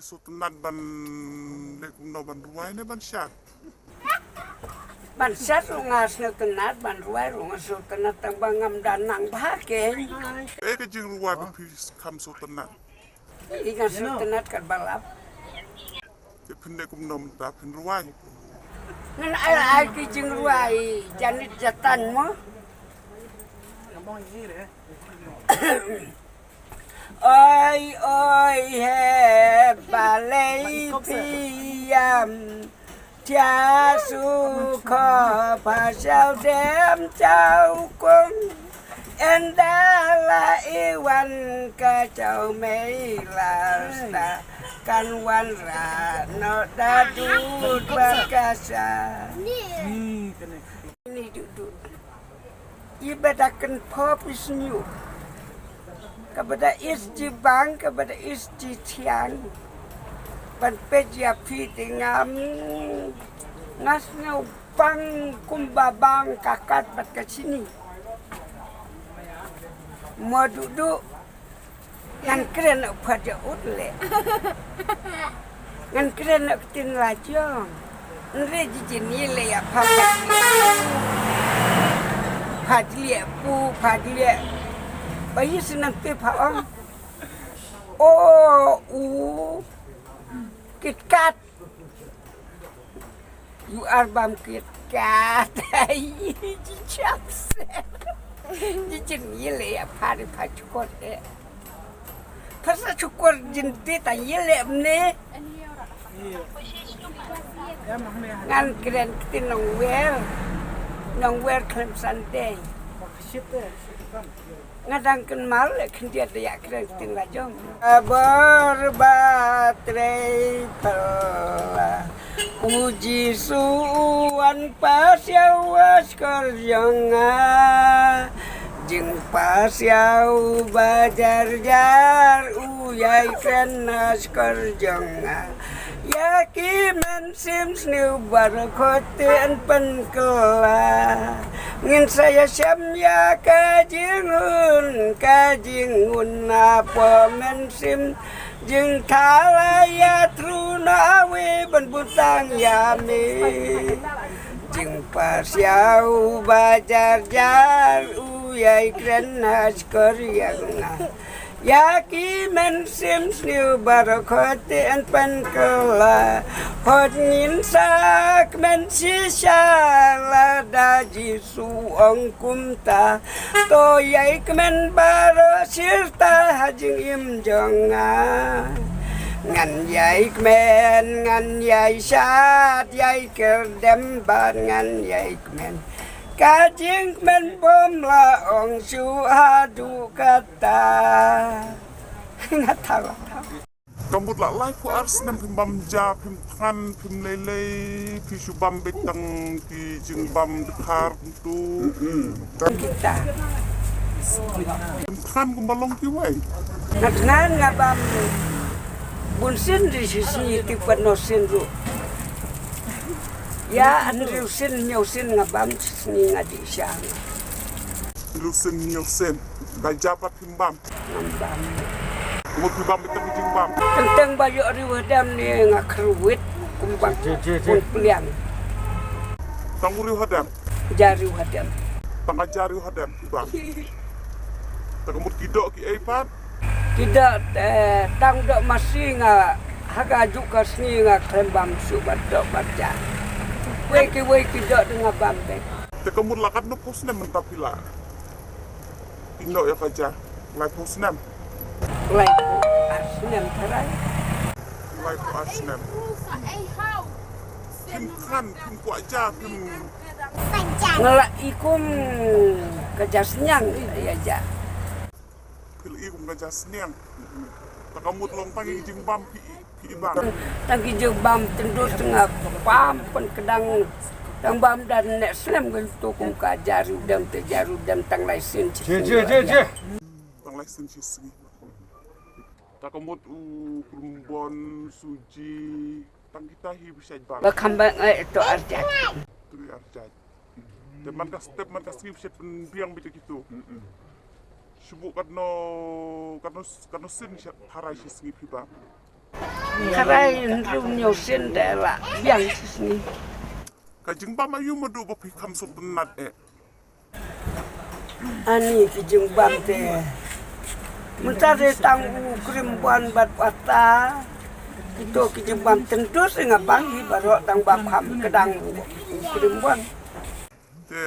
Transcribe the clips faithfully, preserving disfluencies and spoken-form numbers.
Sngewtynnat ban leh kumno, ban rwai ne ban shad? Ban shad ruh nga sngewtynnat, ban rwai ruh nga sngewtynnat, tang ba ngam da nang bha kein. Eh, ka jingrwai ba phi kham sngewtynnat. Ïa nga sngewtynnat kat ba lap. Te phin leh kumno mynta, phin rwai? Ngan ai ai ki jingrwai janit jatan mo. Oi oi he balei phi ïam, tia su kho pha siaw dem chau kong. Ynda la i wan ka chau mei la sta, kan wan ra no da dud ba ka sa. Ni dud dud. I ba da kynpop i sniu. Ka ba da is jibang, ka ba da is jithiang. Ban peit ïa phi te ngam, nga sngew bang kumba bang ka kat bad ka chini. Mo duk duk. Ngan kren na pha ja ut le. Ngan kren na ktien la jong. Nre ji jin yi le ya pha pha. Pha jliek pu, pha jliek. Ba yi sinan pe pha ong. O, u. Kit kat. You are bam kit kat. Ji chap se. Ji jin yi le ya pha ri pha chukot e. Pha sa chukot jin ti ta yi le mne. Ngan kren kti nong wer. Nong wer klem Sunday. Nga dang kynmaw le khyndiat da ïa kren ktien la jong. Bor ba trei pela. U Jisu u wan pasiaw ha shkor jong nga. Jingpasiaw ba jar jar u ïai kren ha shkor jong nga. Ïa ki mynsiem sniew baroh khoit te yn pynkylla. Ngin sa ïashem ïa ka jinghun, ka jinghun hapoh mynsiem. Jingthala ïathuh na wei ban bun tang ïa me. Jingpasiaw ba jar jar u ïai kren ha shkor ïa nga. Ïa ki mynsiem sniew baroh khoit te yn pynkylla. Hot ngin sa kmen shisha lada Jisu ong kumta. To ïai kmen baroh shirta ha jingim jong nga. Ngan ïai kmen, ngan ïai shad, ïai kyrdem bad ngan ïai kmen. Ka jingkmen bym lah ong shuh haduh kata. Nga thaw, nga thaw. Ka mut la laiphew ar snem phim bam ja, phim thngan, phim lei lei, phi shu bam beit tang ki jingbam dkhar kumtu. Kita. Phim thngan kumba long kiwei. Nga thngan nga bam bun sien ri shisngi, te pat no sien ruh. Ïa hynriew sien hynñiew sien nga bam shisngi nga dih sha. Hynriew sien hynñiew sien. Ka ja pat phim bam. Ngam bam. Kumno phi bam beit tang ki jingbam? Teng teng ba ïoh riew hadem ne nga kyrwit kumba bun pliang. Tang u riew hadem? Ja riew hadem. Tang ka ja riew hadem phi bam. Tang ka mut ki doh ki ei pat? Ki doh, eh, tang doh masi nga ha ka juk ka sngi nga khlem bam shuh bad doh bad ja. Wei ki wei ki doh te nga bam beit. Te ka mut la katno phew snem mynta phi la ïehnoh ïa ka ja? Laiphew snem. Laiphew ar snem tharai. Laiphew ar snem. Phim thngan, phim kwah ja, phim. Nga la i kum ka ja sniang ïa ja. Phi la i kum ka ja sniang. Te ka mut long tang ki jingbam phi i. Tang ki jingbam tyndur tang nga bam pynkdang. Tang bam da neh slem ngan tu kum ka ja riew dem te ja riew dem tang lai sien. Che, che, che, che. Tang lai sien shisngi. Te ka mut u Krumbon, Suji, tang kita hi bishaj bam. Ba kham ba ngai to arjat. Tu arjat. Te man ka step man ka sngi shet pynbiang beit ïa kitu. Shu buh katno, katno, katno sien shet harai shisngi phi bam? Kharai hynriew hynñiew sien te la biang shisngi. Ka jingbam aïu Madu ba phi kham sngewtynnat eh? Ani ki jingbam te mynta te tang u Krimbon bad u Ata. Kito ki jingbam tyndus nga bang hi baroh tang ba kham kdang u Krimbon. Te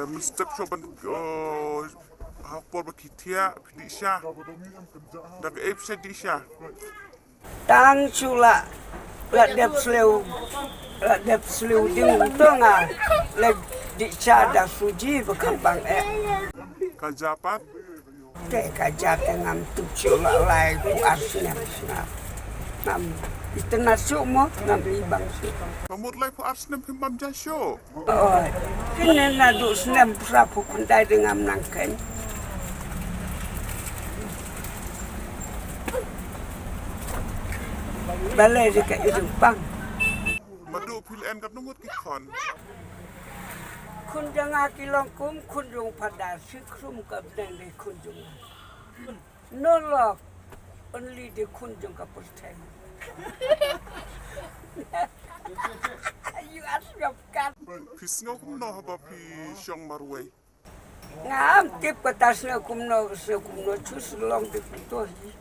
mynstep shuwa ban, oh, ha por ba ki thiah phi dih sha. Da kaei phi sa dih sha? Tang shu la, la dep sliew, la dep sliew ding to nga la dih sha da suji ba kham bang eh. Ka ja pat? Te ka ja te ngam tip shuh, la laiphew ar snem sngap. Ngam itynnat shuh mo, ngam i bang shuh. Ka mut laiphew ar snem phim bam ja shuh? Oi, kine naduh snem phraphew khyndai de ngam nang kheiñ. Balei de ka i rympang. Madu phi la en katno ngut ki khon? Khun jong nga ki long kum khun jong u Phadar, shi khrum ka bneng de khun jong nga. No lok, only de khun jong ka pyrthei. You ask your cat. Phi sngew kumno haba phi shong marwei? Ngam tip kata sngew kumno, sngew kumno, shu shu long de kumto hi.